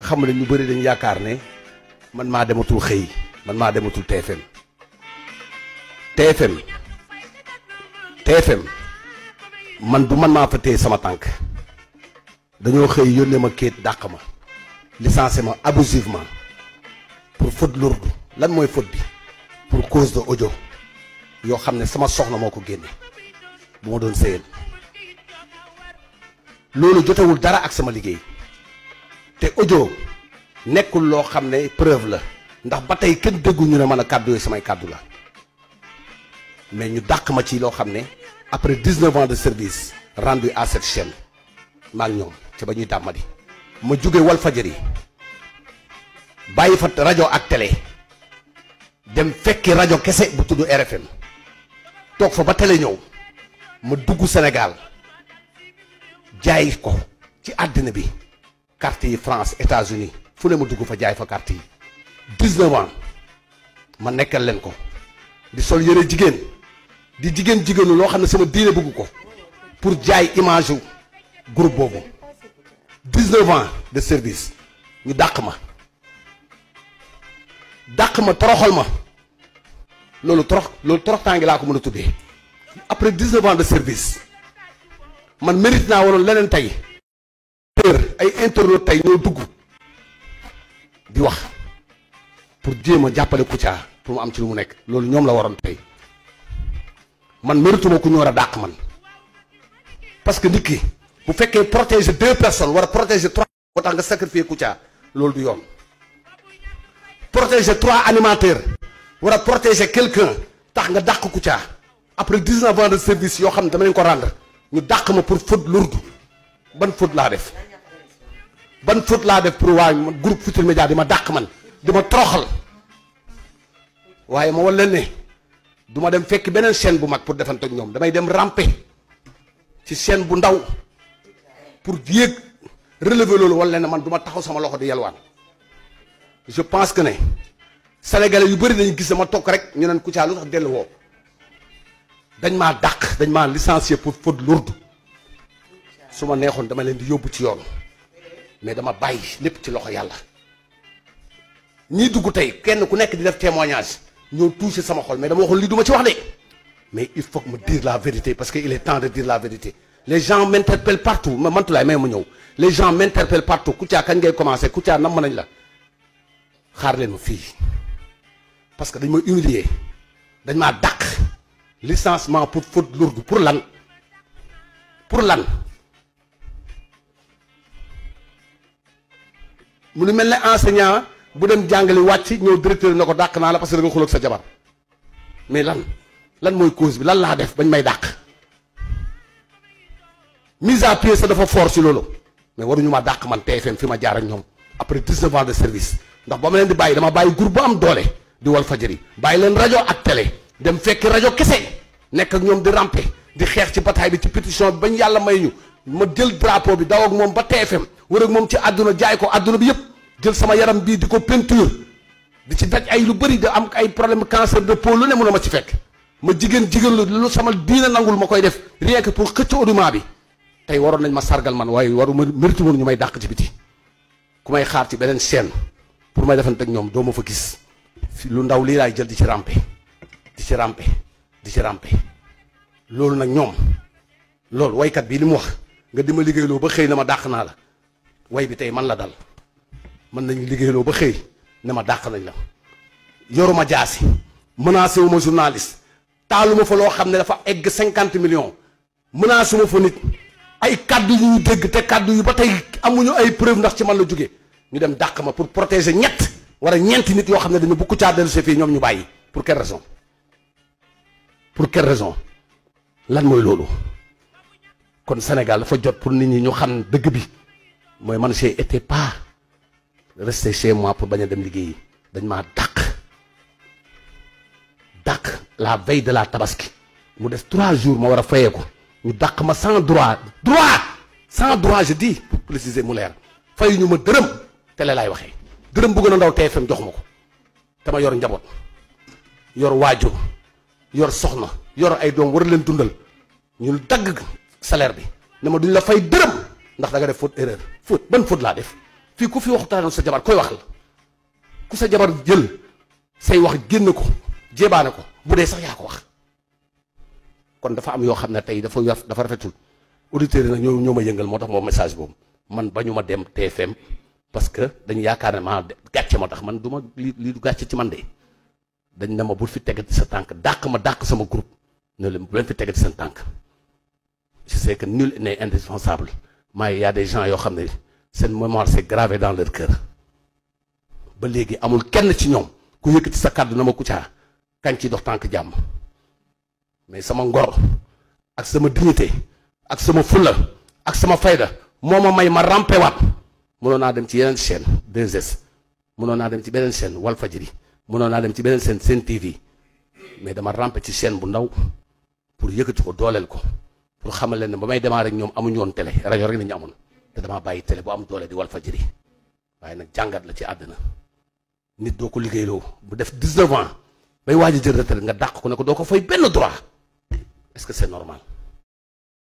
xam ne ñu bëri dañu yaakaar ne man maa dematul xëy man maa dematul TFM TFM man du man maa fa téye sama tànk dañoo xëy yónnee ma kéet dàq ma licencié ma abusivement pour faute lourde lan mooy faute bi pour cause de audio yoo xam ne sama soxna moo ko génne bu ma doon sëyal loolu jotewul dara ak sama liggéey te audio nekkul loo xam ne preuve la ndax ba tey kenn dégguñu ne man a kàddu yooyu samay kàddu la mais ñu dàq ma ci loo xam ne après 19 ans de service rendu à cette chaîne maa ngi ñoom ca ba ñuy dàmmadi ma jóge Walfadjri bàyyi fa rajo ak télé dem fekki rajo kese bu tudd RFM toog fa ba télé ñëw ma dugg Sénégal jaay ko ci àddina bi carte yi France États-Unis fu ne ma dugg fa jaay fa carte yi 19 ans ma nekkal leen ko di sol yëre jigéen di jigéenu loo xam ne sama diine bëgg ko pour jaay image wu groupe boobu 19 ans de service ñu dàq ma toroxal ma loolu torox tàngi laa ko mën a tuddee après 19 ans de service man mérite naa waroon leneen tey ay internautes tey ñoo dugg di wax pour jéem a jàppale Kouthia pour mu am ci lu mu nekk loolu ñoom la waroon tey man mérituma ku ñu war a dàq man parce que nit ki bu fekkee protéger 2 personnes war a protéger 3 boo tax nga sacrifier Kouthia loolu du yoon protéger 3 animateurs war a protéger quelqu'un tax nga dàq Kouthia après 19 ans de service yoo xam ne dama leen ko rendre ñu dàq ma pour faute lourde ban faute laa def pour waa groupe Futurs Médias di ma dàq man di ma toroxal waaye ma wan leen ne du ma dem fekk beneen chaîne bu mag pour defante ak ñoom damay dem ramper ci chaîne bu ndaw pour yéeg relever loolu wala ne man du ma taxaw sama loxo di yelwaan je pense que ne sénégalais yu bëri dañu gis dama toog rek ñu naan Kouthia lu tax dellu woo dañ maa dàq dañ maa licencié pour faute lourde su ma neexoon dama leen di yóbbu ci yoon mais dama bàyyi lépp ci loxo yàlla ñii dugg tey kenn ku nekk di def témoignage ñoo touché sama xol mais dama waxoon lii du ma ci wax de mais il faut que me dire la vérité parce que il est temps de dire la vérité les gens m'interpellent partout ma mantulaay may ma ñëw les gens m'interpellent partout Kouthia kañ ngay commencé Kouthia nam nañ la xaar leen ma fii parce que dañ ma humilier dañ maa dàq licenciement pour faute lourde pour lan mu nu mel ne enseignant bu dem jàngale wàcc ñëw directeur na ko dàq naa la parce que da nga xuloo ak sa jabar mais lan mooy cause bi lan laa def bañ may dàq mise à pied sa dafa fort si loolu mais waruñu ma dàq man TFM fi ma jaar ak ñoom après 19 ans de service ndax ba ma leen di bàyyi dama bàyyi groupe bu am doole di Walfadjri bàyyi leen rajo ak télé dem fekki rajo kese nekk ak ñoom di ramper di xeex ci bataille bi ci pétition bi bañ yàlla may ñu ma jël drapeau bi daw ak moom ba TFM wër ak moom ci àdduna jaay ko àdduna bi yëpp jël sama yaram bii di ko peinture di ci daj ay lu bëri da am ay problème cancer de peau lu ne mun a ma ci fekk ma jigéen lu sama diina nangul ma koy def rien que pour xëcc audimat bi tey waroon nañ ma sargal man waaye waru ma mérite woon ñu may dàq ci biti ku may xaar ci beneen chaîne pour may defante ak ñoom doo ma fa gis lu ndaw lii laay jël di ci rampe loolu nag ñoom loolu waykat bii li mu wax nga di ma liggéeyloo ba xëy na ma dàq naa la way bi tey man la dal mën nañu liggéeyloo ba xëy ne ma dàq nañ la yoruma jaasi menacé wu ma journaliste taaluma fa loo xam ne dafa egg 50 millions menacé wu ma fa nit ay kaddu yu ñu dégg te kaddu yu ba tey amuñu ay preuve ndax ci man la jóge ñu dem dàq ma pour protéger ñett wala ñeenti nit yoo xam ne dañu bu Kouthia dellu si fii ñoom ñu bàyyi pour quelle raison lan mooy loolu kon Sénégal dafa jot pour nit ñi ñu xam dëgg bi mooy man j'ai été pas resté chez moi pour bañ a dem liggéeyi dañ maa dàq la veille de la tabaski mu des 3 jours ma war a fayee ko ñu dàq ma sans droit je dis pour préciser mu leer fayu ñu ma dërëm télé laay waxee dërëm bu gën a ndaw TFM jox ma ko dama yor njaboot yor waajur yor soxna yor ay doom war a leen dundal ñu dagg salaire bi ne ma duñ la fay dërëm ndax da nga def faute erreur ban faute laa def fii ku fi waxtaanoon sa jabar koy wax la ku sa jabar jël say wax génn ko jébaane ko bu dee sax yaa ko wax kon dafa am yoo xam ne tey dafa rafetul auditeurs yi nag ñoo ma yëngal moo tax moom message boobu man bañu ma dem TFM parce que dañu yaakaar ne maa gàcce ma tax man du ma lii du gàcce ci man de dañ ne ma bul fi tegati sa tànk dàq sama groupe ne leen bu leen fi tegati seen tànk je sais que nul n'est indispensable mais y a des gens yoo xam ne seen mémoire c'est gravé dans leur cœur ba léegi amul kenn ci ñoom ku yëkkati sa kàddu na ma Kouthia kañ ci dox tànk jàmm mais sama ngor ak sama dignité ak sama fulla ak sama fayda moo ma may ma rampé waat mënoon naa dem ci yeneen chaîne 2S mënoon naa dem ci beneen chaîne Walfadjri mënoon naa dem ci beneen chaîne Sen TV mais dama rampé ci chaîne bu ndaw pour yëkkati ko dooleel ko pour xamal leen ne ba may démarrer rek ñoom amuñu woon télé rajo rek nañu amoon te damaa bàyyi télé bu am doole di Walfadjri waaye nag jàngat la ci àddina nit doo ko liggéeyloo bu def 19 ans bay waaj a jël retraite nga dàq ko ne ko doo ko fay benn droit est-ce que c'est normal